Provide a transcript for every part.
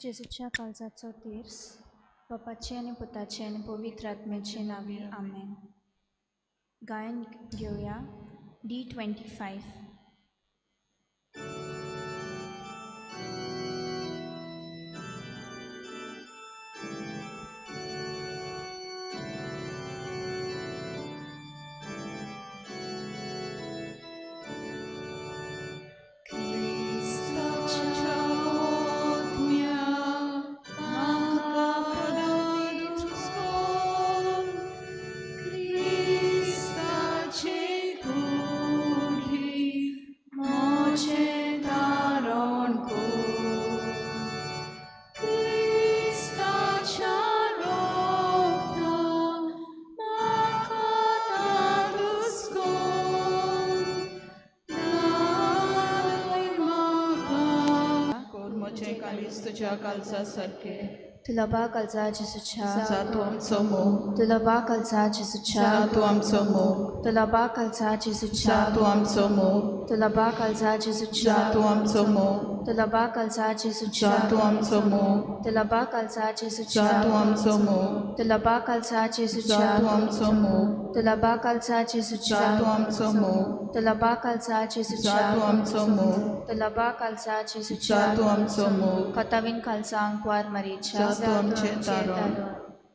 जेजूच्या काळजाचो तीर्स बापाचे आनी पुताचे आनी पवित्र आत्म्याचे नांवी आमेन. गायन घेवया D25. तुला बा काळजा जेजूच्या, जा तूं आमचो मोग, तुला बा काळजा जेजूच्या, जा तूं आमचो मोग, तुला बा काळजा जेजूच्या, जा तूं आमचो मोग, तुला बा काळजा जेजूच्या, जा तूं आमचो मोग, तुला बा काळजा जेजूच्या, जा तूं आमचो मोग, तुला बा काळजा जेजूच्या, जा तूं आमचो मोग, तुला बा काळजा जेजूच्या, जा तूं आमचो मोग, तुला बा काळजा जेजूच्या, जा तूं आमचो मोग, तुला बा काळजा जेजूच्या, जा तूं आमचो मोग, तुला बा काळजा जेजूच्या, जा तूं आमचो मोग, कथावीन काळजा आंकवार मरीच्या, जा तूं आमचें तारण,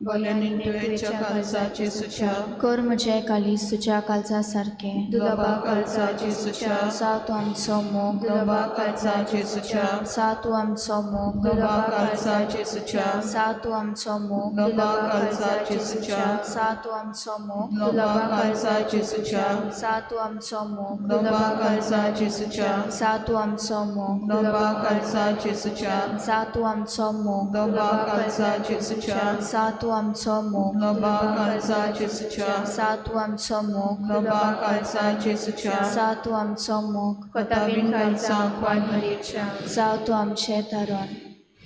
भल्या निंटुवेच्या काळजा जेजूच्या, कर म्हजें काळीज तुज्या काळजा सारकें, लोबा काळजा जेजूच्या, जा तूं आमचो मोग, लोबा काळजा जेजूच्या, जा तूं आमचो मोग, लोबा काळजा जेजूच्या, जा तूं आमचो मोग, लोबा काळजा जेजूच्या, जा तूं आमचो मोग, लोबा काळजा जेजूच्या, जा तूं आमचो मोग, लोबा काळजा जेजूच्या, जा तूं आमचो मोग, लोबा काळजा जेजूच्या, जा तूं आमचो मोग, लोबा काळजा जेजूच्या, जा तूं आमचो मोग, लोबा काळजा जेजूच्या, जा तूं आमचो मोग, लोबा काळजा जेजूच्या, जा तूं आमचो मोग, कथावीन काळजा आंकवार मरीच्या, जाव तूं आमचें तारण,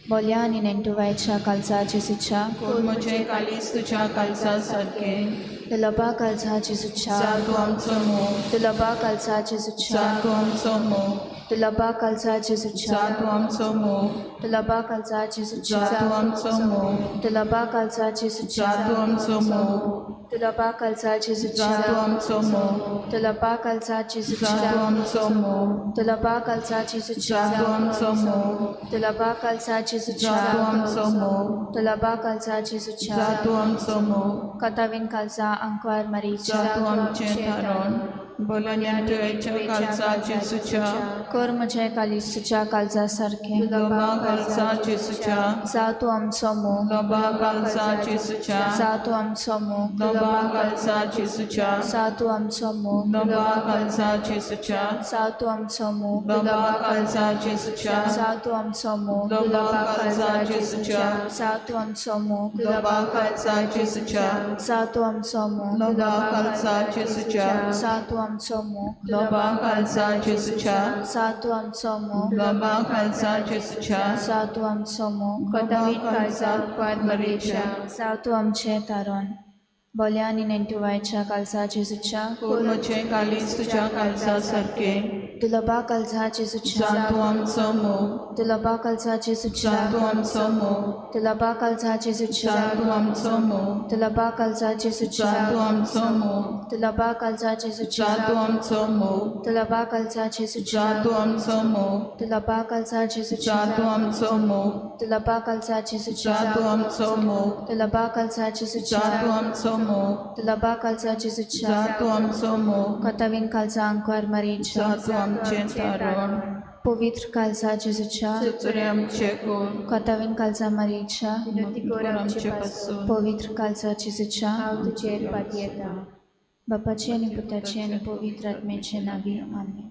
बोलया आनी नेण्टुवायच्या काळजा जेजूच्या, कोर म्हजें काळीज तुज्या काळजा सारकें, तुला काळजा जेजूच्या, जा तूं आमचो मोग, तुला काळजा जेजूच्या, जा तूं आमचो मोग, तुला काळजा जेजूच्या, जा तूं आमचो मोग, तुला काळजा जेजूच्या, जा तूं आमचो मोग, तुला काळजा जेजूच्या, जा तूं आमचो मोग, तुला काळजा जेजूच्या, जा तूं आमचो मोग, तुला काळजा जेजूच्या, जा तूं आमचो मोग, तुला काळजा जेजूच्या, जा तूं आमचो मोग, तुला काळजा जेजूच्या, जा तूं आमचो मोग, तुला काळजा जेजूच्या, जा तूं आमचो मोग, कथावीन काळजा आंकवार मरीच्या, जा तूं आमचें तारण, भल्या नेण्टुवेच्या काळजा जेजूच्या, कर म्हजें काळीज तुज्या काळजा सारकें, लोबा काळजा जेजूच्या, जा तूं आमचो मोग, लोबा काळजा जेजूच्या, जा तूं आमचो मोग, लोबा काळजा जेजूच्या, जा तूं आमचो मोग, लोबा काळजा जेजूच्या, जा तूं आमचो मोग, लोबा काळजा जेजूच्या, जा तूं आमचो मोग, लोबा काळजा जेजूच्या, जा तूं आमचो मोग, लोबा काळजा जेजूच्या, जा तूं आमचो मोग, लोबा काळजा जेजूच्या, जा तूं आमचो मोग, लोबा काळजा जेजूच्या, जा तूं आमचो मोग, लोबा काळजा जेजूच्या, जा तूं आमचो मोग, लोबा काळजा आंकवार मरीच्या, जाव तूं आमचें तारण, बोल्या आनी नेण्टुवायच्या काळजा जेजूच्या, कोर म्हजें काळीज तुज्या काळजा सारकें, तुला बा काळजा जेजूच्या, जा तूं आमचो मोग, तुला बा काळजा जेजूच्या, जा तूं आमचो मोग, तुला बा काळजा जेजूच्या, जा तूं आमचो मोग, तुला बा काळजा जेजूच्या, जा तूं आमचो मोग, तुला बा काळजा जेजूच्या, जा तूं आमचो मोग, तुला बा काळजा जेजूच्या, जा तूं आमचो मोग, तुला बा काळजा जेजूच्या, जा तूं आमचो मोग, तुला बा काळजा जेजूच्या, जा तूं आमचो मोग, तुला बा काळजा जेजूच्या, जा तूं आमचो मोग, तुला बा काळजा जेजूच्या, जा तूं आमचो मोग, कथावीन काळजा आंकवार मरीच्या, जा तूं आमचें तारण, पवित्र काळजा जेजूच्या, सुचरे आमचें कोर, कथावीन काळजा मरीच्या, विनंती कर आमचे पासून, पवित्र काळजा जेजूच्या, हांव तुजेर पातयेता. बापाचे आनी पुताचे आनी पवित्र आत्म्याचे नांवी आमेन.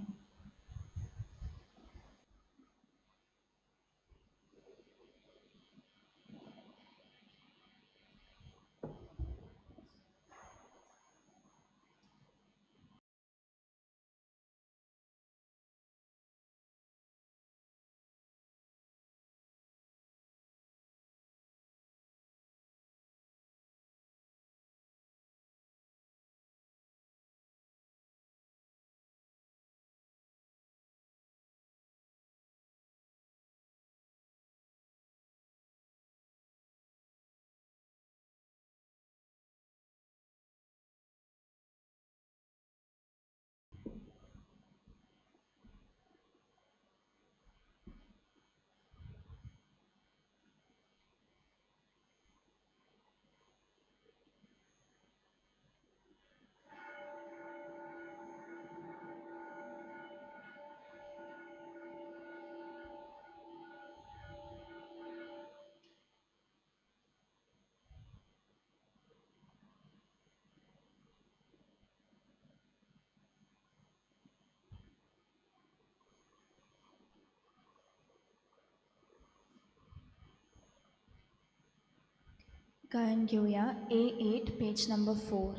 गायन घेवया A8 page number 4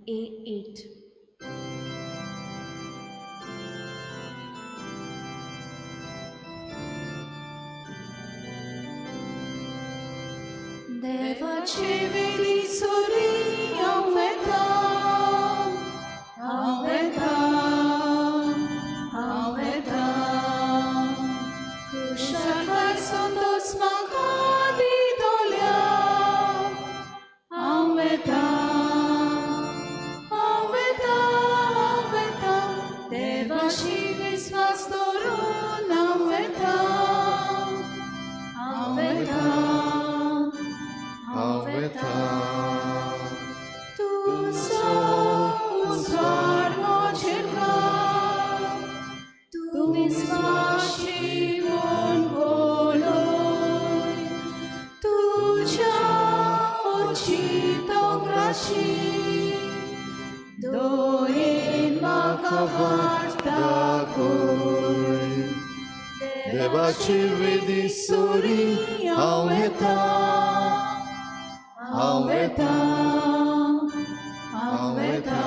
A8. देवाचे वेदी सुरी हांव वेता, हांव वेता, हांव वेता. खुशालकाय संतोस म्हाका दितल्या. हांव वेता, हांव वेता, हांव वेता. देवाशी विस्वास दवरून हांव वेता, हांव वेता, हांव वेता. तुजो उजवाड म्हजेर घाल, तूं विस्वाशी म्हूण घोळय. तुज्या अरची दोंगराची दयेन म्हाका वाट दाखय. देवाची वेदी सुरी हांव येता, हांव वेता, हांव वेता.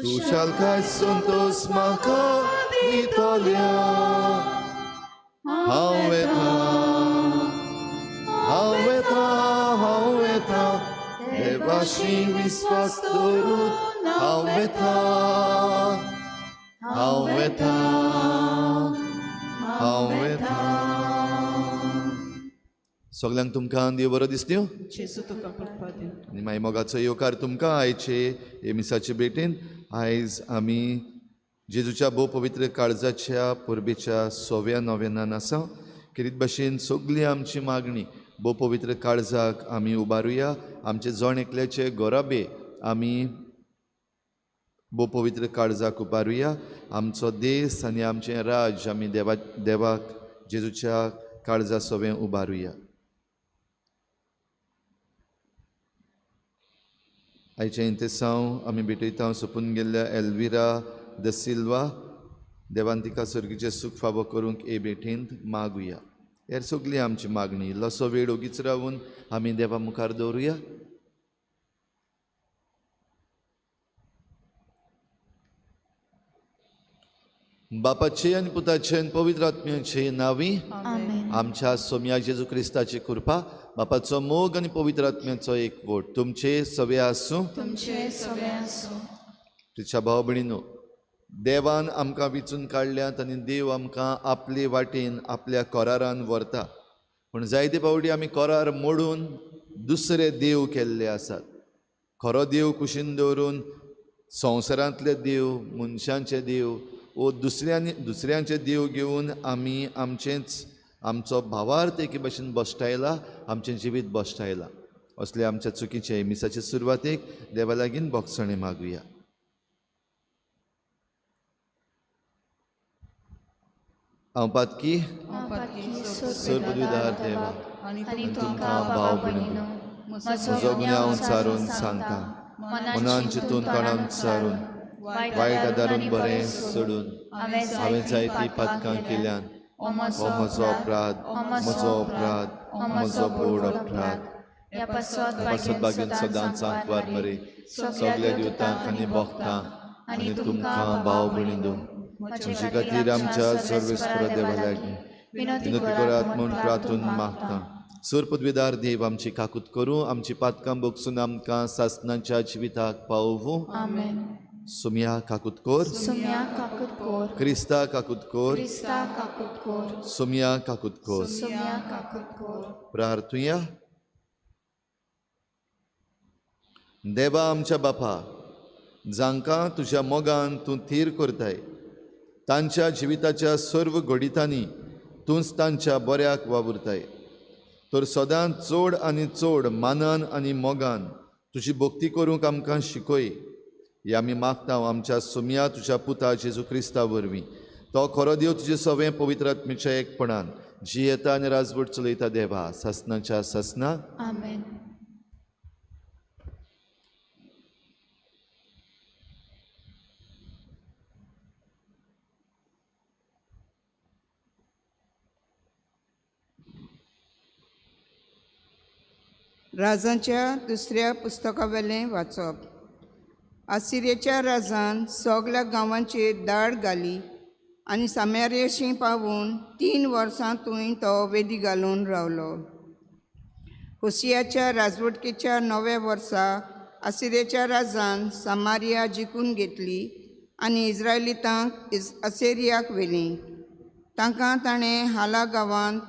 खुशालकाय संतोस म्हाका दितल्या. हांव वेता, हांव वेता, हांव वेता. देवाशी विस्वास दवरून हांव वेता, हांव वेता, हांव वेता. सगल्यांक तुमकां देव बरो दिसल्यो. जेजू तुका कृपा दी. आनी मागीर मोगाचो येवकार तुमकां आयचे हे मिसाचे भेटेन. आयज आमी जेजूच्या भोव पवित्र काळजाच्या परबेच्या सव्या नोव्हेनान आसा. खेरीत भाशेन सगळी आमची मागणी भोव पवित्र काळजाक आमी उबारुया. आमचे जण एकल्याचे गोराबे आमी भोव पवित्र काळजाक उबारुया. आमचो देस आनी आमचें राज्य आमी देवाक जेजूच्या काळजा सवें उबारुया. आयचें इंतेसांव आमी भेटयता सोंपून गेल्ल्या एल्विरा the Silva. देवान तिका सर्गीचें सूख फावो करूंक हे भेटेंत मागुया. हेर सगळी आमची मागणी इल्लोसो वेळ ओगीच रावून आमी देवा मुखार दवरुया. बापाचे आनी पुताचे आनी पवित्र आत्म्याचे नांवी आमेन. आमच्या सोम्या जेजू क्रिस्ताची कृपा, बापाचो मोग आनी पवित्र आत्म्याचो एकवट तुमचे सवे आसूं. तुमचे सगळे आसूं. तिच्या भाव भयणीनो, देवान आमकां विचून काडल्यात आनी देव आमकां आपले वाटेन आपल्या कोरारान व्हरता. पूण जायते फावटी आमी कोरार मोडून दुसरे देव केल्ले आसात. खरो देव कुशीन दवरून संवसारांतले देव, मनशांचे देव वो दुसऱ्यांचे देव घेवन आमी आमचेंच आमचो भावार्थ एके भाशेन बश्टायला, आमचें जिवीत बश्टायलां. असले आमच्या चुकीचे मिसाचे सुरवातेक देवा लागीं भोगसणें मागुया. हांव पातकी सर्वपदवीधार देवा आनी आनी तुमकां भाव भयणीनो म्हजो गुन्यांव सारून सांगता, मनान चिंतून तोंडान सारून वायट आदारून बरें सोडून हांवें जायतीं पातकां केल्यान. हो म्हजो अपराध, म्हजो अपराध, म्हजो व्हड अपराध. ह्या पासत बागेन सदांच आंकवार मरे सगल्या दिवतांक आनी भोगतांक आनी तुमकां भाव भयणीनो म्हजे खातीर आमच्या सर्वेस्पर देवा लागीं विनंती करात म्हूण प्रार्थून मागता. सर पदवीदार देव आमची काकूत करूं, आमची पातकां भोगसून आमकां सासनाच्या जिविताक पावोवूं. आमेन. सुम्या काकूत कोर, सुम्या काकूत कोर, क्रिस्ता काकूत कोर, क्रिस्ता काकूत कोर, सुम्या काकूत कोर. सुम्या काकूत कोर. प्रार्थुया. देवा आमच्या बापा, जांकां तुज्या मोगान तूं थीर करताय तांच्या जिविताच्या सर्व घडितांनी तूंच तांच्या बऱ्याक वावुरताय. तर सदांच चड आनी चड मानान आनी मोगान तुजी भक्ती करूंक आमकां शिकय. हे आमी मागता आमच्या सुम्या तुज्या पुता जेजू क्रिस्ता वरवीं. तो खरो देव तुजे सवें पवित्र आत्म्याच्या एकपणान जियेता आनी राजवट चलयता देवा सासनाच्या सासना. आमेन. राजांच्या दुसऱ्या पुस्तकावेलें वाचप. आसिरेच्या राजान सगल्या गांवांचेर दाड घाली आनी सामेरियाशी पावून 3 वर्सां थंय तो वेदी घालून रावलो. होसियाच्या राजवटकेच्या 9व्या वर्सा आसिरेच्या राजान सामारिया जिखून घेतली आनी इस्रायलितांक असेरियाक व्हेलीं. तांकां ताणें हाला गांवांत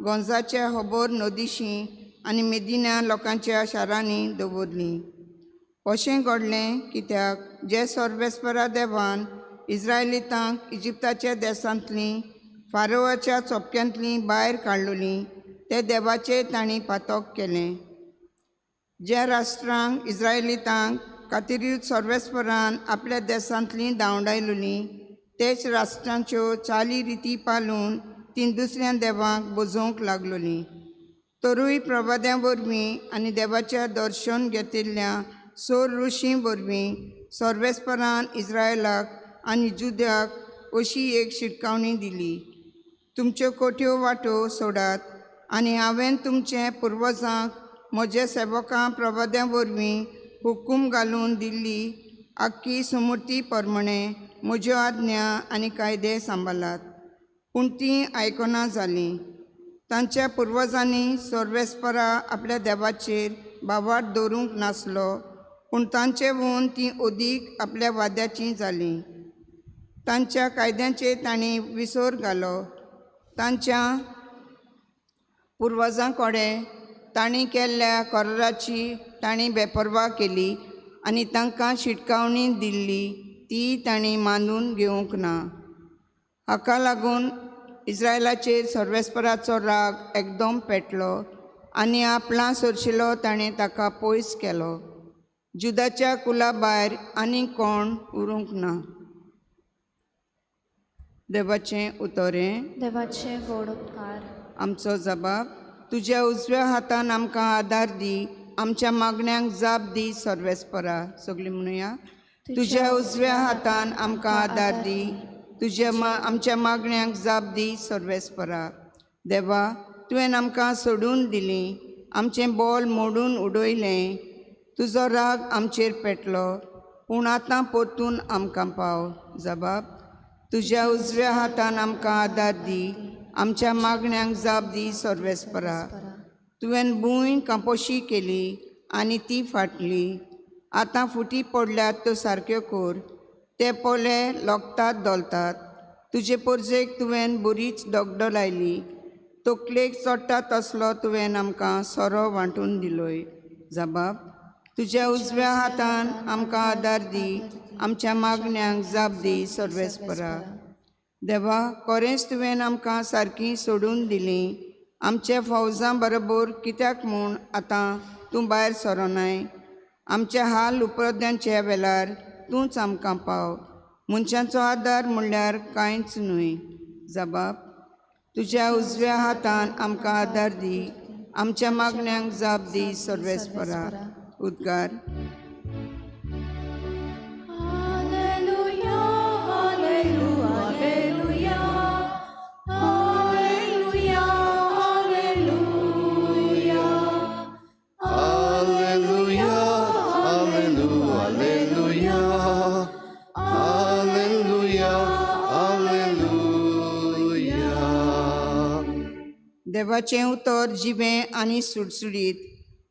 गोंजाच्या होबोर नदीशी आनी मेदिना लोकांच्या शारांनी दवरलीं. अशें घडलें कित्याक जे सर्वेस्परा देवान इस्रायलितांक इजिप्ताच्या देशांतलीं फारोवाच्या चोपक्यांतलीं भायर काडलोलीं ते देवाचें तांणी पातक केलें. ज्या राष्ट्रांक इस्रायलितांक खातीरूच सर्वेस्परान आपल्या देशांतलीं धांवडायलोलीं तेच राष्ट्रांच्यो चाली रिती पालून तीं दुसऱ्या देवांक बजोवंक लागलोलीं. तरूय प्रवाद्यां वरवीं आनी देवाच्या दर्शन घेतिल्ल्या सोर ऋषी वरवीं सर्वेस्परान इस्रायलाक आनी जुद्याक अशी एक शिटकावणी दिली, तुमच्यो कोट्यो वाटो सोडात आनी हांवें तुमचे पुर्वजांक म्हज्या सेवकां प्रवाद्यां वरवीं हुकूम घालून दिल्ली आख्खी सुमूर्ती प्रमाणे म्हज्यो आज्ञा आनी कायदे सांबाळात. पूण तीं आयकना जालीं. तांच्या पुर्वजांनी सर्वेस्परा आपल्या देवाचेर भावार्थ दवरूंक नासलो, पूण तांचे वून तीं अदीक आपल्या वाद्याचीं जालीं. तांच्या कायद्यांचेर तांणी विसर घालो. तांच्या पुर्वजां कडेन तांणी केल्ल्या कराराची तांणी बेपर्वा केली आनी तांकां शिटकावणी दिल्ली ती तांणी मानून घेवंक ना. हाका लागून इस्रायलाचेर सर्वेस्पराचो राग एकदम पेटलो आनी आपला सोरशिलो ताणें ताका पयस केलो. जुदाच्या कुला भायर आनी कोण उरूंक ना. देवाचें उतरें. देवाचें व्हड उपकार. आमचो जबाब. तुज्या उजव्या हातान आमकां आदार दी, आमच्या मागण्यांक जाप दी सर्वेस्परा. सगळीं म्हणुया, तुज्या उजव्या हातान आमकां आदार दी, तुज्या आमच्या मागण्यांक जाप दी सर्वेस्परा. देवा, तुवें आमकां सोडून दिली, आमचें बोल मोडून उडयलें. तुजो राग आमचेर पेटलो, पूण आतां परतून आमकां पाव. जबाब. तुज्या उजव्या हातान आमकां आदार दी, आमच्या मागण्यांक जाप दी सर्वेस्परा. तुवें भूंय कापोशी केली आनी ती फाटली, आतां फुटी पडल्यात त्यो सारक्यो कर. ते पोले लोकतात धोलतात. तुजे पोरजेक तुवें बरीच दगडो लायली, तकलेक चडटा तसलो तुवें आमकां सोरो वांटून दिलोय. जबाब. तुज्या उजव्या हातान आमकां आदार दी, आमच्या मागण्यांक जाप दी सर्वेस्परा. देवा, कोरेंच तुवें आमकां सारकी सोडून दिली, आमच्या फौजां बरोबर कित्याक म्हूण आतां तूं भायर सरोनाय. आमच्या हाल उपरद्यांच्या वेळार तूंच आमकां पाव. मनशांचो आदार म्हणल्यार कांयच न्हय. जबाब. तुज्या उजव्या हातान आमकां आदार दी, आमच्या मागण्यांक जाप दी सर्वेस्परा. उद्गार. देवाचें उतर जिवें आनी सुडसुडीत,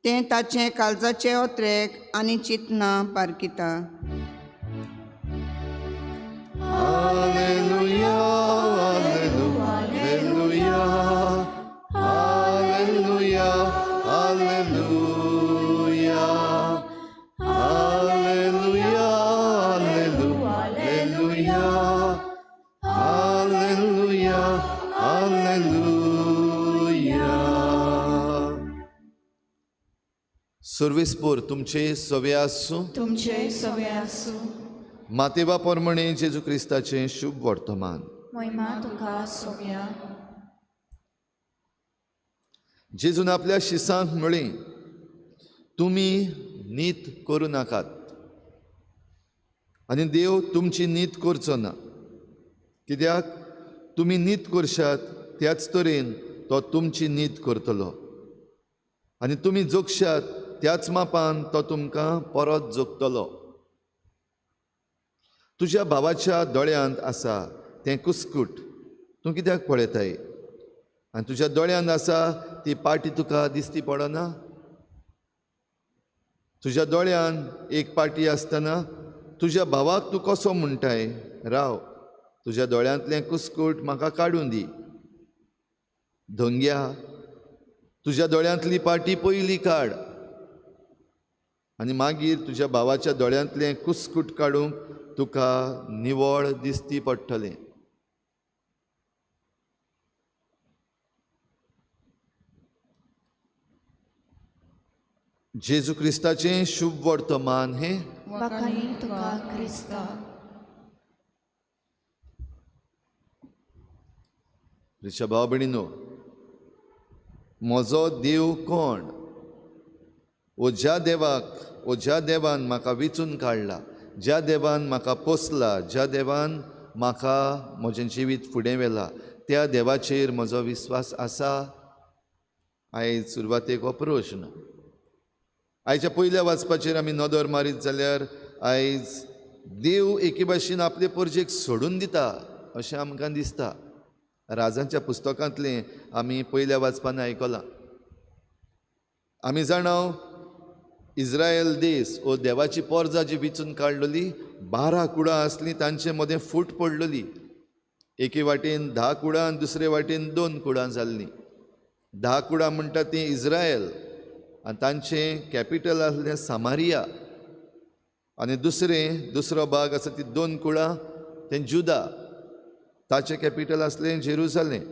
तें ताचें काळजाचें ओत्रेक आनी चिंतनां पारखिता. Alleluia, alleluia, alleluia, alleluia, alleluia, alleluia, alleluia, alleluia. सर्वेस्पोर तुमचे सवे आसूं, तुमचे सवे आसूं. मातेवा प्रमाणे जेजू क्रिस्ताचें शुभ वर्तमान. मोहिमा तुका सोम्या. जेजून आपल्या शिसांक म्हळें, तुमी नीत करूं नाकात आनी देव तुमची नीत करचो ना, कित्याक तुमी नीत करशात त्याच तरेन तो तुमची नीत करतलो. आनी तुमी जोगशात त्याच मापान तो तुमकां परत जोगतलो. तुज्या भावाच्या दोळ्यांत आसा तें कुस्कूट तूं कित्याक पळयताय आनी तुज्या दोळ्यांत आसा ती पाटी तुका दिसती पडना? तुज्या दोळ्यान एक पाटी आसतना तुज्या भावाक तूं कसो म्हणटाय, राव तुज्या दोळ्यांतलें कुस्कूट म्हाका काडून दी. धंग्या, तुज्या दोळ्यांतली पाटी पयली काड आनी मागीर तुज्या भावाच्या दोळ्यांतलें कुस्कूट काडूंक तुका निवळ दिसती पडटलें. जेजू क्रिस्ताचें शुभ वर्तमान हें. वाखाणी तुका क्रिस्ता. प्रिय भाव भयणीनो, म्हजो देव कोण? ओ ज्या देवाक, ओ ज्या देवान म्हाका विचून काडला, ज्या देवान म्हाका पोसला, ज्या देवान म्हाका म्हजें जिवीत फुडें व्हेलां, त्या देवाचेर म्हजो विस्वास आसा? आयज सुरवातेक हो प्रश्न. आयच्या पयल्या वाचपाचेर आमी नदर मारीत जाल्यार आयज देव एके भाशेन आपले परजेक सोडून दिता अशें आमकां दिसता. राजांच्या पुस्तकांतलें आमी पयल्या वाचपान आयकलां. आमी जाणाव इस्रायल देस ओ देवाची पोरजा जी विचून काडलेली 12 कुळां आसलीं, तांचे मदें फूट पडलेली. एके वाटेन 10 कुळां आनी दुसरे वाटेन 2 कुळां जाल्लीं. 10 कुळां म्हणटा तीं इस्रायल आनी तांचें कॅपिटल आसलें सामारिया, आनी दुसरो भाग आसा ती 2 कुळां तें जुदा, ताचें कॅपिटल आसलें जेरुजालेम.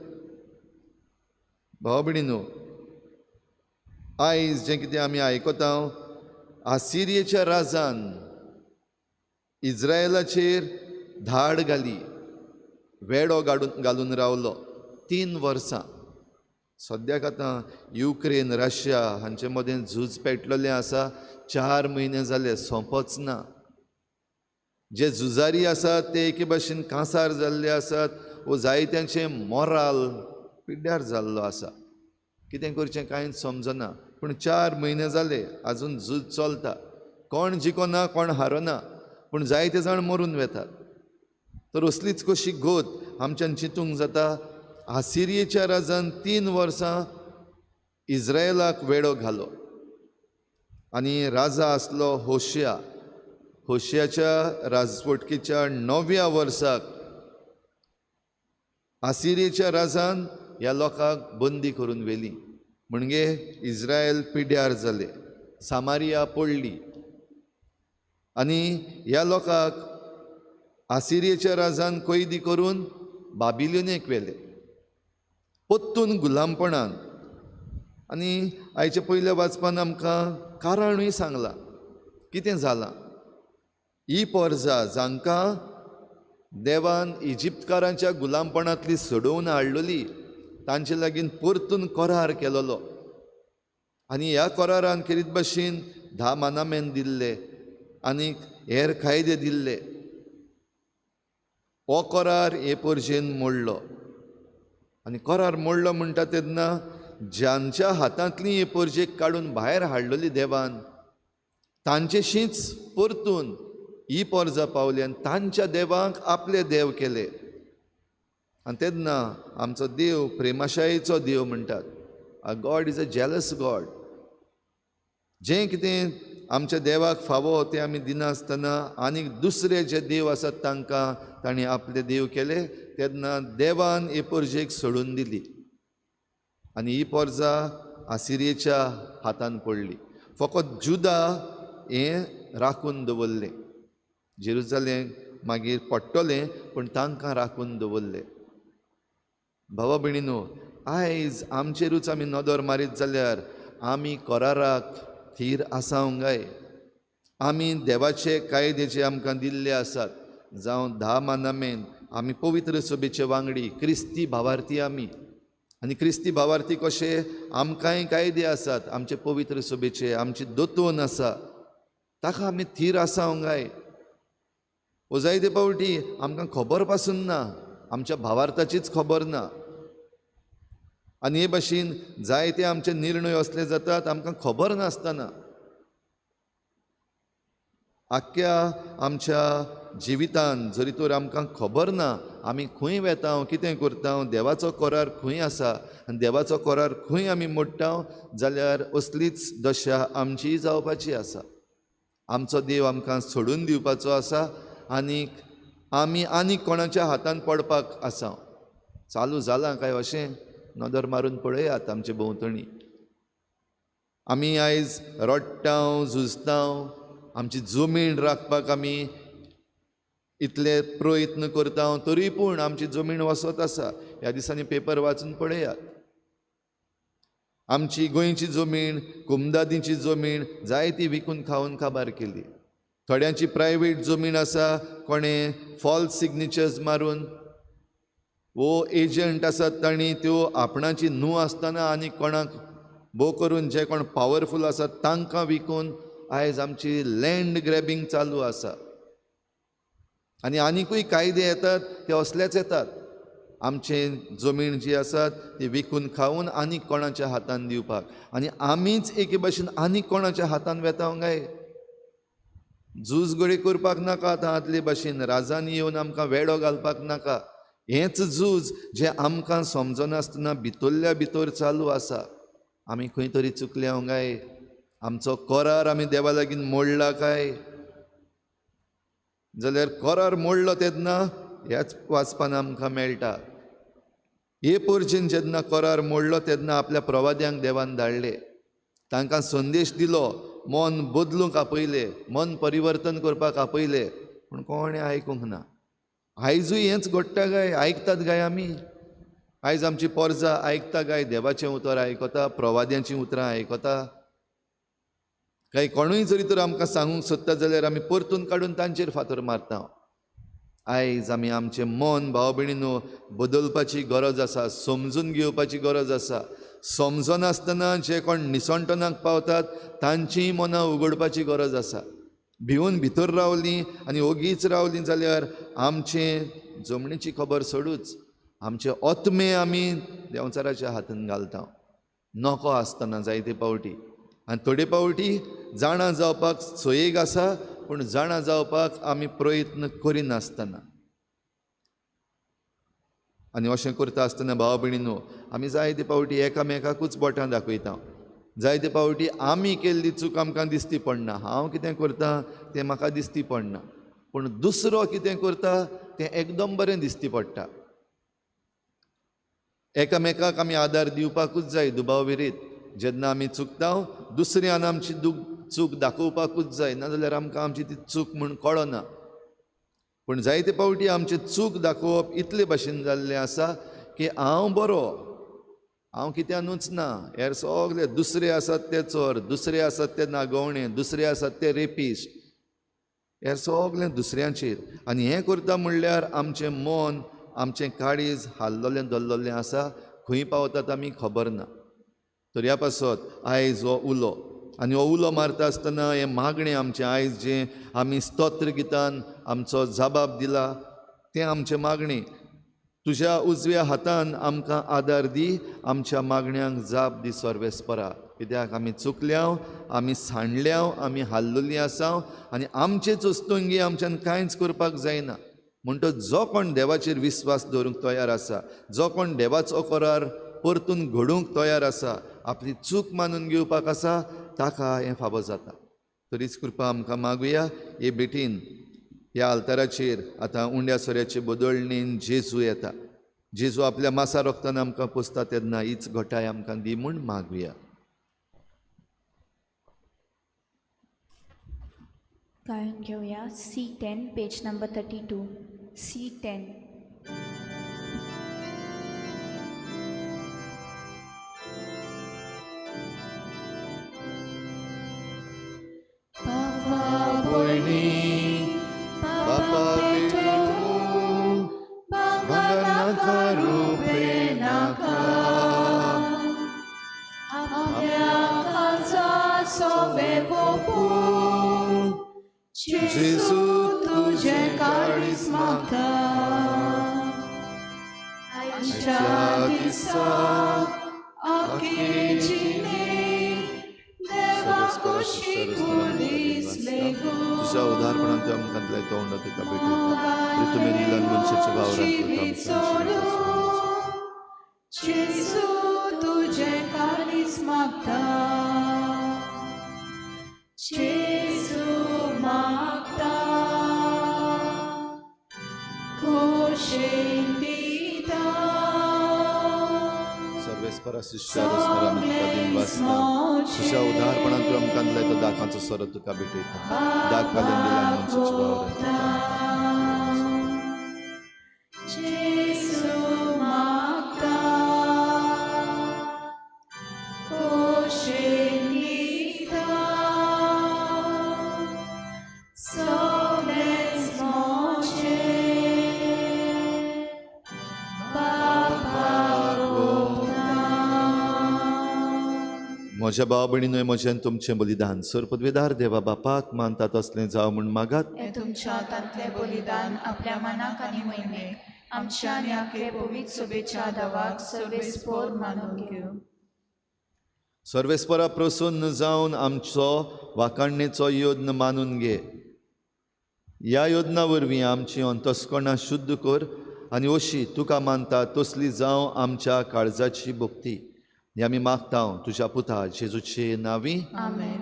भाव भयणीनो, आयज जें कितें आमी आयकता, आसिरियेच्या राजान इस्रायलाचेर धाड घाली, वेडो घालून रावलो 3 वर्सां. सद्याक आतां युक्रेन रशिया हांचे मदें झूज पेटलेलें आसा, 4 म्हयने जाले सोंपच ना. जे झुजारी आसात ते एके भाशेन कांसार जाल्ले आसात वो जायत्यांचें मोराल पिड्ड्यार जाल्लो आसा. कितें करचें कांयच समजना. पूण 4 म्हयने जाले आजून झूज चलता, कोण जिखना कोण हारना, पूण जायते जाण मरून वेतात. तर असलीच कशी गोत आमच्यान चिंतूंक जाता. आसिरियेच्या राजान 3 वर्सां इस्रायलाक वेडो घालो आनी राजा आसलो होशिया. होशियाच्या राजवटकीच्या 9व्या वर्साक आसिरियेच्या राजान ह्या लोकांक बंदी करून व्हेली, म्हणजे इस्रायल पिड्यार जाले, सामारिया पडली आनी ह्या लोकांक आसिरियेच्या राजान कैदी करून बाबिलोनेक व्हेले, परतून गुलामपणान. आनी आयच्या पयल्या वाचपान आमकां कारणूय सांगलां कितें जालां. ही पोरजा जांकां देवान इजिप्तकारांच्या गुलामपणांतली सोडोवन हाडलेली, तांचे लागीं परतून करार केलोलो आनी ह्या करारान खेरीत भाशेन 10 मानामेन दिल्ले आनी हेर कायदे दिल्ले. हो करार हे पोरजेन मोडलो आनी करार मोडलो म्हणटा तेन्ना ज्यांच्या हातांतली हे पोरजेक काडून भायर हाडलेली देवान, तांचेशींच परतून ही पोरजा पावली आनी तांच्या देवांक आपले देव केले. आनी तेन्ना आमचो देव प्रेमाशायेचो देव म्हणटात. God is a jealous God. जें कितें आमच्या देवाक फावो तें आमी दिनासतना आनीक दुसरे जे देव आसात तांकां तांणी आपले देव केले, तेन्ना देवान हे पोरजेक सोडून दिली आनी ही पोरजा आसिरियेच्या हातान पडली. फकत जुदा हें राखून दवरलें, जेरुजालेम मागीर पडटलें पूण तांकां राखून दवरलें. भावा भयणीनो, आयज आमचेरूच आमी नदर मारीत जाल्यार आमी कराराक थीर आसावंक जाय. आमी देवाचे कायदे जे आमकां दिल्ले आसात, जावं 10 मानामेन, आमी पवित्र सभेचे वांगडी, क्रिस्ती भावार्थी आमी. आनी क्रिस्ती भावार्थी कशे आमकांय कायदे आसात, आमचे पवित्र सभेचे, आमची दोतोन आसा, ताका आमी थीर आसावंक जाय. वो जायते फावटी आमकां खबर पासून ना, आमच्या भावार्थाचीच खबर ना. आनी हे भाशेन जायते आमचे निर्णय असले जातात आमकां खबर नासतना. आख्ख्या आमच्या जिवितान जरी तर आमकां खबर ना आमी खंय वेता, कितें करता, देवाचो करार खंय आसा आनी देवाचो करार खंय आमी मोडटा जाल्यार असलीच दशा आमची जावपाची आसा. आमचो देव आमकां सोडून दिवपाचो आसा आनीक आमी आनीक कोणाच्या हातान पडपाक आसा. चालू जालां काय अशें नदर मारून पळयात आमचे भोंवतणी. आमी आयज रडटा, झुजता, आमची जमीन राखपाक आमी इतले प्रयत्न करता, तरी पूण आमची जमीन वसत आसा. ह्या दिसांनी पेपर वाचून पळयात, आमची गोंयची जमीन, कुमदादीची जमीन जायती विकून खावन काबार केली. थोड्यांची प्रायवेट जमीन आसा, कोणें फॉल्स सिग्नेचर्स मारून वो एजंट आसात तांणी त्यो आपणाची न्हू आसतना आनी कोणाक भोव करून जे कोण पावरफूल आसात तांकां विकून आयज आमची लँड ग्रॅबींग चालू आसा. आनी आनिकूय कायदे येतात ते असलेच येतात, आमचे जमीन जी आसात ती विकून खावन आनीक कोणाच्या हातान दिवपाक, आनी आमीच एके भाशेन आनीक कोणाच्या हातान वेता काय. झूज घडये करपाक नाका आतां आदले भाशेन, राजांनी येवन आमकां वेडो घालपाक नाका. हेंच झूज जें आमकां समजनासतना भितरल्या भितर चालू आसा. आमी खंय तरी चुकल्या काय, आमचो करार आमी देवा लागीं मोडला काय. जाल्यार करार मोडलो तेन्ना ह्याच वाचपान आमकां मेळटा, हे पोरचेन जेन्ना करार मोडलो तेन्ना आपल्या प्रवाद्यांक देवान धाडले, तांकां संदेश दिलो, मन बदलूंक आपयले, मन परिवर्तन करपाक आपयले, पूण कोणें आयकूंक ना. आयजूय हेंच घडटा काय, आयकतात काय आमी? आयज आमची पोरजा आयकता काय देवाचें उतर आयकता, प्रवाद्यांचीं उतरां आयकता काय? कोणूय जरी तर आमकां सांगूंक सोदता जाल्यार आमी परतून काडून तांचेर फातर मारता. आयज आमी आमचें मन भाव भयणीनो बदलपाची गरज आसा, समजून घेवपाची गरज आसा. समजनासतना जे कोण निसणटनाक पावतात तांचीय मनां उगडपाची गरज आसा. भिवन भितर रावलीं आनी ओगीच रावलीं जाल्यार आमचे जमनीची खबर सोडूच, आमचे आत्मे आमी देंवचाराच्या हातान घालता नको आसतना जायते पावटी. आनी थोडे पावटी जाणा जावपाक सोयेक आसा, पूण जाणा जावपाक आमी प्रयत्न करिनासतना. आनी अशें करता आसतना भाव भयणीनो आमी जायते पावटी एकामेकाकूच बोटां दाखयता. जायते पावटी आमी केल्ली चूक आमकां दिसती पडना, हांव कितें करता तें म्हाका दिसती पडना, पूण दुसरो कितें करता तें एकदम बरें दिसती पडटा. एकामेकाक आमी आदार दिवपाकूच जाय दुबाव विरीत. जेन्ना आमी चुकता दुसऱ्यान आमची चूक दाखोवपाकूच जाय, नाजाल्यार आमकां आमची ती चूक म्हूण कळना. पूण जायते पावटी आमची चूक दाखोवप इतले भाशेन जाल्लें आसा की हांव बरो, हांव कित्यानूच ना, हेर सगळे दुसरे आसात ते चोर, दुसरे आसात ते नागोवणे, दुसरे आसात ते रेपिस्ट, हेर सगळें दुसऱ्यांचेर. आनी हें करता म्हणल्यार आमचें मन, आमचें काळीज हाल्लोलें धरलोलें आसा, खंय पावतात आमी खबर ना. तर ह्या पासत आयज हो उलो, आनी हो उलो मारता आसतना हें मागणें आमचें आयज जें आमी स्तोत्र गितान आमचो जबाब दिला तें आमचें मागणें, तुज्या उजव्या हातान आमकां आदार दी, आमच्या मागण्यांक जाप दी सर्वेस्परा. कित्याक आमी चुकल्या, आमी सांडल्या, आमी हाल्लोलीं आसा आनी आमचेच वस्तुंगी आमच्यान कांयच करपाक जायना. म्हणटच जो कोण देवाचेर विस्वास दवरूंक तयार आसा, जो कोण देवाचो करार परतून घडोवंक तयार आसा, आपली चूक मानून घेवपाक आसा, ताका हें फावो जाता. तरीच कृपा आमकां मागुया. हे भेटीन ह्या आल्ताराचेर आतां उंड्या सोऱ्याचे बदलणेन जेजू येता. जेजू आपल्या मासा रोगतान आमकां पोसता तेन्ना हीच घटाय आमकां दी म्हूण मागुया. गायन घेवया C10 page number 32. C10. Gesù तुझे काळीज मागता, आयच्या दिसा आखे जिणेक देवा कुशीक दिसले गो. तुझ्या उदारपणान तूं आमकां दिलाय तो उंडो तुका भेटयता. प्रितुमे दिलान मनशाच्या वावरांत तुका आमकां आशिर्वाद. जेजू तुजें काळीज मागता, जेजू मागता, खोशेन दिता. सर्वेस्परा शिष्यारोस्परा आमी तुका दिनवासता. तुझ्या उदारपणान तूं आमकां दिलाय तो दाखांचो सोरो तुका भेटयता. दाग पाल्यान दिलान मनशाच्या वावरांत तुका आमकां आशिर्वाद. जेजू मागता, खोशेन दिता, सगळेंच म्हजें बापाक ओंपता. म्हज्या भाव भयणीनूय म्हजें आनी तुमचें बलिदान सर पदवेदार देवा बापाक मानता तसलें जावं म्हूण मागात. हें तुमच्या हातांतलें बलिदान आपल्या मनाक आनी मोहिमेक आमच्या आनी आखले पवित्र सभेच्या दावाक सर्वेस्पोर मानून घेवं. सर्वेस्परा प्रसन्न जावन आमचो वाखाणणेचो यत्न मानून घे. ह्या यत्ना वरवीं आमची अंतस्करणां शुद्ध कर आनी अशी तुका मानता तसली जावं आमच्या काळजाची भक्ती. ही आमी मागता तुज्या पुता जेजूचे नांवी. आमेन.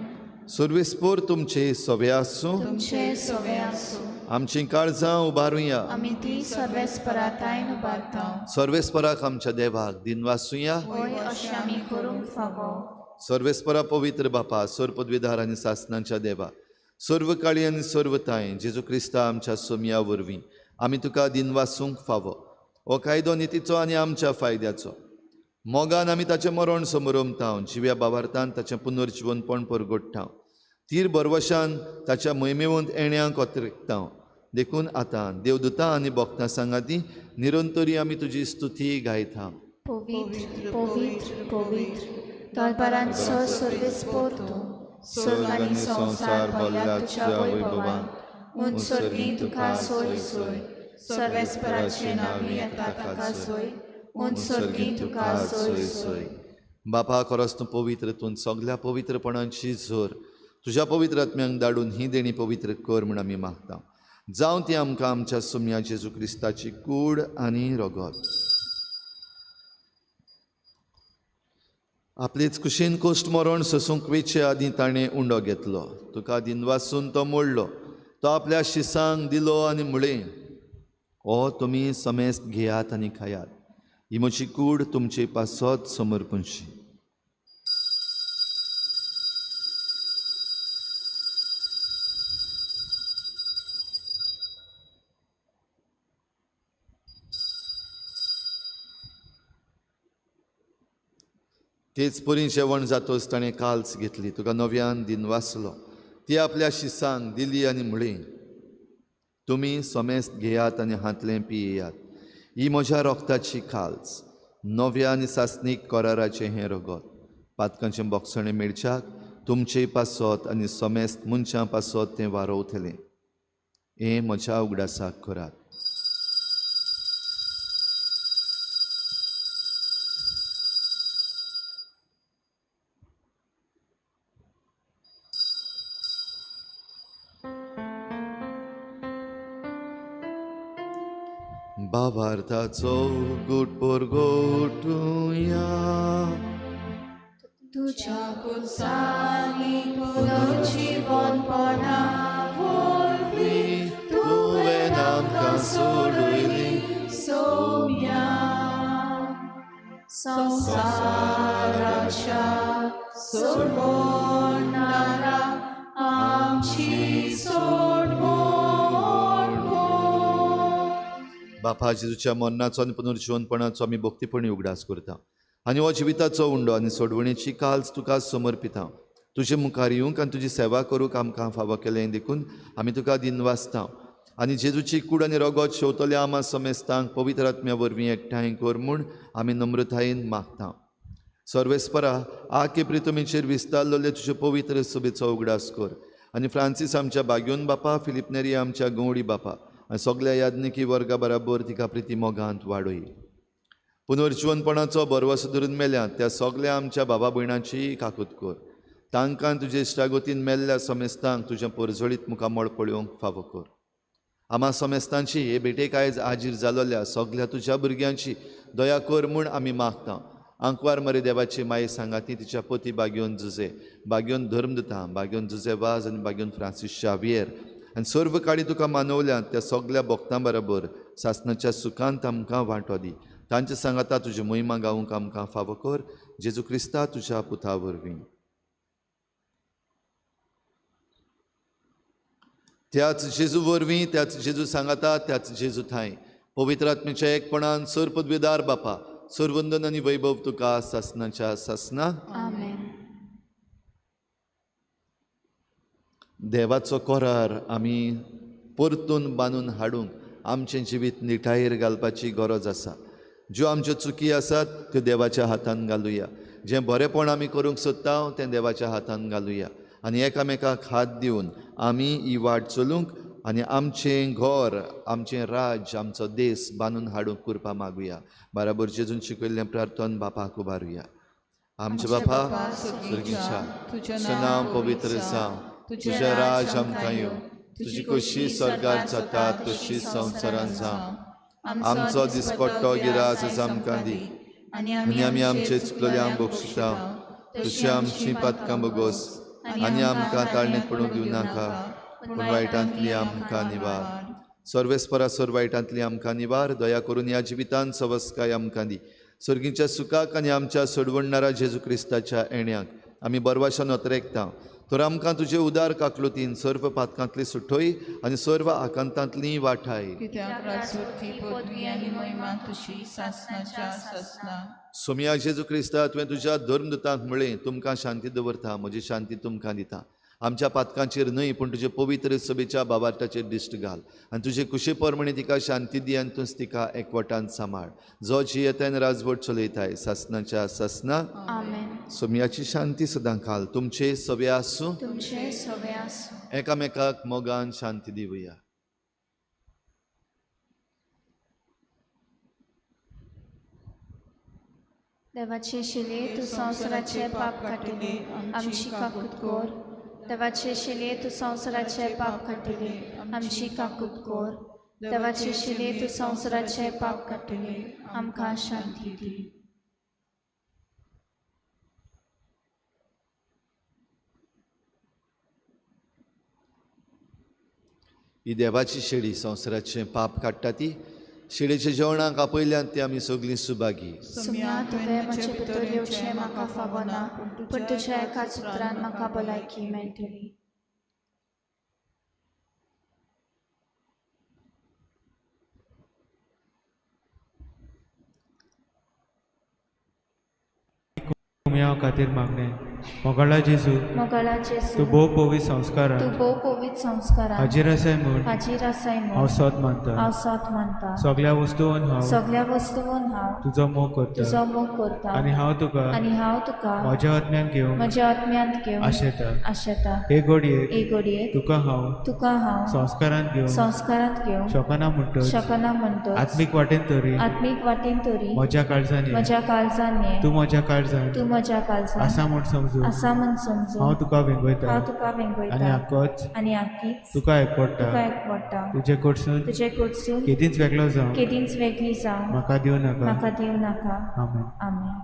सर्वेस्पोर तुमचे सवे आसूं. तुमचे सवे आसूं. आमचीं काळजां उबारुया. आमी ती सर्वेस्परा तायन उबारता. सर्वेस्पराक आमच्या देवाक दिनवासुया. वय अशें आमी करूंक फावो. सर्वेस्परा पवित्र बापा, सर्व पदवीधार आनी सासनांच्या देवा, सर्व काळी आनी सर्व ताय जेजू क्रिस्ता आमच्या सोमया वरवीं आमी तुका दिनवासूंक फावो. हो कायदो नितीचो आनी आमच्या फायद्याचो. मोगान आमी ताचें मरण समरमता, जिव्या बावार्थान ताचें पुनर्जिवनपण परगोडटा, तीर बरवशान ताच्या मोहिमेवंत येण्यांक अतिरिक्ता. देखून आतां देवदूतां आनी भक्तां सांगाती निरंतरी आमी तुजी स्तुती गायता. पवित्र पवित्र पवित्र तलबारांचो सर्वेस्पोर तूं, स्वर्ग आनी संवसार भरला तुज्या वैभवान. उंच सर्गी तुका सोय सोय, सर्वेस्पराचे नांवी येता ताका सोय, उंच सर्गी तुका सोय सोय. बापा, खरोच तूं पवित्र, तूं सगल्या पवित्रपणाची जोर. तुज्या पवित्र आत्म्यांक धाडून ही देणी पवित्र कर म्हूण आमी मागता. जावं ती आमकां आमच्या सोमया जेजू क्रिस्ताची कूड आनी रगत. आपलेच कुशीन कोश्ट मरण सोसूंक वेचे आदीं ताणें उंडो घेतलो. तुका दिनवासून तो मोडलो, तो आपल्या शिसांक दिलो आनी म्हळें, ओ तुमी समेस्त घेयात आनी खायात, ही म्हजी कूड तुमचे पासत समर्पणशी. तेच परी जेवण जातोच ताणें काल्स घेतली, तुका नव्यान दिनवासलो, ती आपल्या शिसांक दिली आनी म्हळी, तुमी समेस्त घेयात आनी हांतलें पियेयात, ही म्हज्या रोगताची खाल्स, नव्या आनी सासणीक कराराचें हें रगत, पातकांचें बोगसणें मेळच्याक तुमचे पासत आनी समेस्त मनशां पासत तें वारोवतलें. हें म्हज्या उगडासाक करात. भावार्थाचो गुट परगोटुया. तुज्या कुसांनी पुनर्जिवनपणा वरवीं तुवें आमकां सोडयली सोम्या संवसाराच्या सोडवणारा आमची सोडवण कर. बापा, जेजूच्या मरणाचो आनी पुनर्जिवनपणाचो आमी भक्तीपणी उगडास करता आनी हो जिविताचो उंडो आनी सोडवणेची काल्स तुका समर्पिता. तुजे मुखार येवंक आनी तुजी सेवा करूंक आमकां फावो केलें देखून आमी तुका दिनवासता. आनी जेजूची कूड आनी रगत शेवतल्या आमा समेस्तांक पवित्र आत्म्या वरवीं एकठांय कर म्हूण आमी नम्रतायेन मागता. सर्वेस्परा, आके प्रितमीचेर विस्तारलेले तुजे पवित्र सभेचो उगडास कर आनी फ्रांसीस आमच्या बाग्योन बापा, फिलीप नेरी आमच्या गवडी बापा आनी सगल्या याज्ञिकी वर्गा बराबर तिका प्रिती मोगांत वाडय. पुनर्जिवनपणाचो भरवंसो धरून मेल्या त्या सगल्या आमच्या बाबा भयणांची काकूत कर. तांकां तुजे इश्टागतीन मेल्ल्या समेस्तांक तुजें परजळीत मुखामळ पळोवंक फावो कर. आमा समेस्तांची हे भेटेक आयज आजीर जालोल्या सगल्या तुज्या भुरग्यांची दया कर म्हूण आमी मागता. आंकवार मरे देवाची माये सांगाती तिच्या पती बागयोन जुजे, बागयोन धर्मदुता, बागयोन जुजे वाज आनी बागयोन फ्रांसीस शावियर आनी सर्व काळी तुका मानवल्या त्या सगल्या भक्तां बरोबर सासणाच्या सुखांत आमकां वांटो दी. तांचे सांगाता तुजी महिमा गावंक आमकां फावो कर, जेजू क्रिस्ता तुज्या पुता वरवीं. त्याच जेजू वरवीं, त्याच जेजू सांगाता, त्याच जेजू थांय पवित्र आत्म्याच्या एकपणान सर पदवीदार बापा, सरवंदन आनी वैभव तुका सासणाच्या सासना. आमेन. देवाचो करार आमी परतून बांदून हाडूंक आमचें जिवीत निठायेर घालपाची गरज आसा. ज्यो आमच्यो चुकी आसात त्यो देवाच्या हातान घालुया. जें बरेंपण आमी करूंक सोदता तें देवाच्या हातान घालुया आनी एकामेकाक हात दिवन आमी ही वाट चलूंक आनी आमचें घर, आमचें राज्य, आमचो देश बांदून हाडूंक कृपा मागुया. बराबर जेजून शिकयल्लें प्रार्थन बापाक उबारुया. आमचे बापा स्वर्गीच्या, तुजें नांव पवित्र जावं, तुजें राज आमकां येवं, तुजी खोशी स्वर्गार जाता तशी संवसारांत जावं. आमचो दिसपट्टो गिरास आमकां दी आनी आमी आमचे चुकलेल्यांक बक्षिता तशी आमची पातकां बगोस आनी आमकां ताळणेंत पडूंक दिवं नाका, पूण वायटांतली आमकां निवार. सर्वेस्परा सर वायटांतली आमकां निवार. दया करून ह्या जिवितान सवस्काय आमकां दी. सर्गीच्या सुखाक आनी आमच्या सोडवणणारा जेजू क्रिस्ताच्या येण्याक आमी बरवाशान अत्रेकता. तर आमकां तुजे उदार काकलुतीन सर्व पातकांतली सुटोय आनी सर्व आकांतांतली वाठाय. सोमया जेजू क्रिस्ता, तुवें तुज्या धर्मदूतांक म्हळें, तुमकां शांती दवरता, म्हजी शांती तुमकां दिता. आमच्या पातकांचेर न्हय पूण तुजे पवित्र सभेच्या बाबार्टाचेर दिश्ट घाल आनी तुजे कुशे प्रमाणे तिका शांती दी आनी तूंच तिका एकवटान सांबाळ. जो जियेताय आनी राजवट चलयताय सासणाच्या सासना. आमेन. सोमयाची शांती सदां खाल तुमचे सवे आसूं, तुमचे सवे आसूं. एकामेकाक मोगान शांती दिवया. देवाचे शिले तूं संवसाराचे पाप काडटले, आमची काकूत कर. देवाचे शिले तूं संवसाराचे पाप काडटले, आमची काकूत कर. देवाचे शिले तूं संवसाराचे पाप काडटले, आमकां शांती दी. ही देवाची शेळी संवसाराचें पाप काडटा ती शेळीच्या जेवणाक आपयल्यान ती आमी सगळीं सुभागी. सुम्या, तुवें म्हजे भितर येवचें म्हाका फावना, पूण तुज्या एकाच उतरान म्हाका भलायकी मेळटली. कुमयाव खातीर मागणें. मोगाळा जेजू, मोगाळा जेजू, तूं भोव पवित्र संस्कारान तूं भोव पवित्र संस्कारान हाजीर आसाय म्हूण हाजीर आसाय हांव म्हूण सोद मानता. हांव सोद मानता. सगल्या वस्तून हांव सगल्या वस्तून हांव तुजो मोग करता तुजो मोग करता आनी हांव तुका आनी हांव तुका म्हज्या आत्म्यान घेवंक म्हज्या आत्म्यांत घेवन आशेता. आशेता. हे घडयेक हे घडयेक तुका हांव तुका हांव संस्कारांत घेवंक संस्कारांत घेवंक शकना म्हणटच शकना म्हणटच आत्मीक वाटेन तरी आत्मीक वाटेन तरी म्हज्या काळजान ये. म्हज्या काळजान ये. तूं म्हज्या काळजान तूं म्हज्या काळजान आसा म्हूण समजून आसा म्हूण समजून हांव तुका वेंगयता हांव तुका आनी वेंगयता आकोच आनी आकीच तुका एकवडटा. तुका एकवडटा. तुजे कडसून तुजे कडसून केदींच वेगळो जावं केदींच वेगळी जावं म्हाका दिवं नाका. म्हाका दिवं नाका. आमेन. आमेन.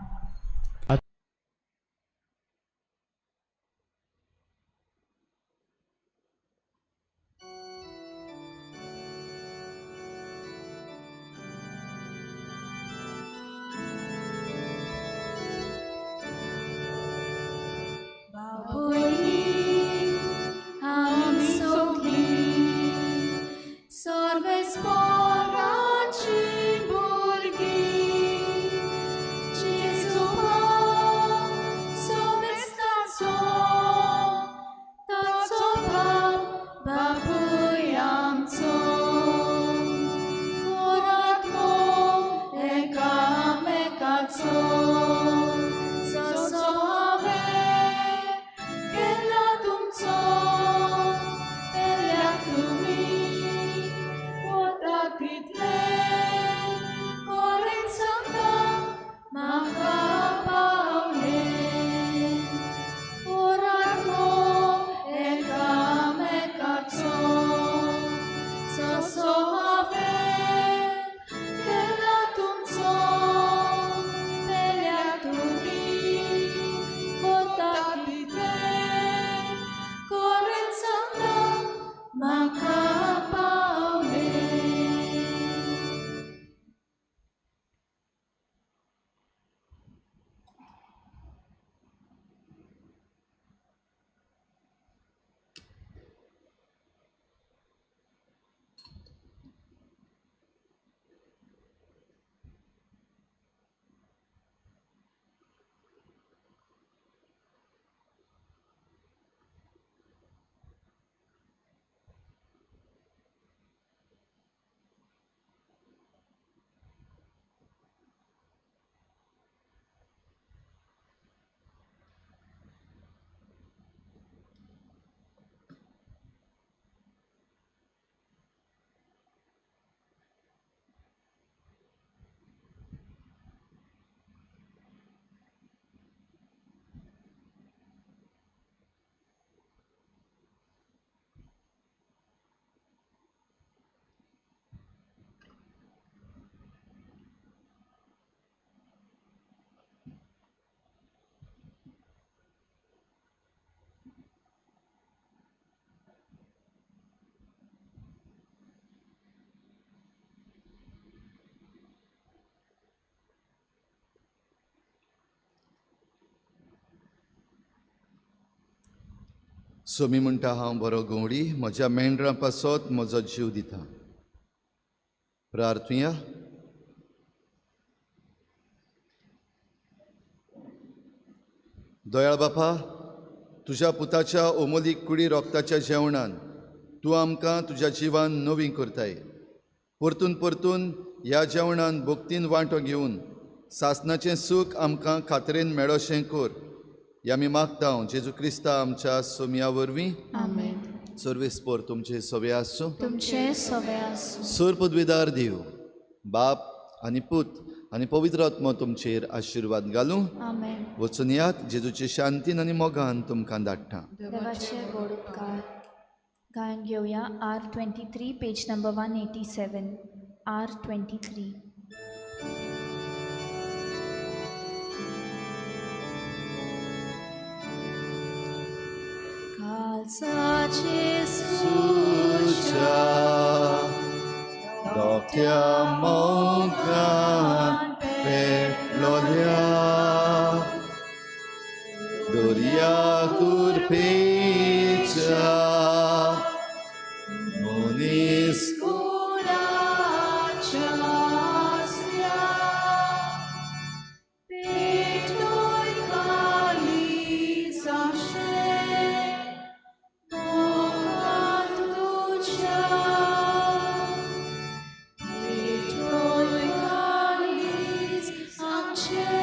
सर्वेस्पराची भुरगीं, जेजू सोमी म्हणटा, हांव बरो गवळी, म्हज्या मेंढरां पासत म्हजो जीव दिता. प्रार्थुया. दयाळ बापा, तुज्या पुताच्या ओमोलीक कुडी रोगताच्या जेवणान तूं आमकां तुज्या जिवान नवी करताय. परतून परतून ह्या जेवणान भक्तीन वांटो घेवन सासनाचें सूख आमकां खात्रेन मेळोशें कर. ह्या आमी मागता जेजू क्रिस्ता आमच्या सोमया वरवीं. आमेन. सर्वेस्पोर तुमचे सवे आसूं. तुमचे सवे आसूं. सोर पदवीदार देव बाप आनी पूत आनी पवित्र आत्मो तुमचेर आशिर्वाद घालूं. आमेन. वचून यात, जेजूचे शांतीन आनी मोगान तुमकां धाडटा. देवाचे व्हड उपकार. गायन घेवया R 23, page number 187. R 23. कालसाचे तुझ्या दोक्या मोगान पेटलोल्या दर्या कुरपेच्या मनीस कुळाच्या आसल्या पेटोय काळीज आमचें मोगान तुज्या, पेटोय काळीज आमचें.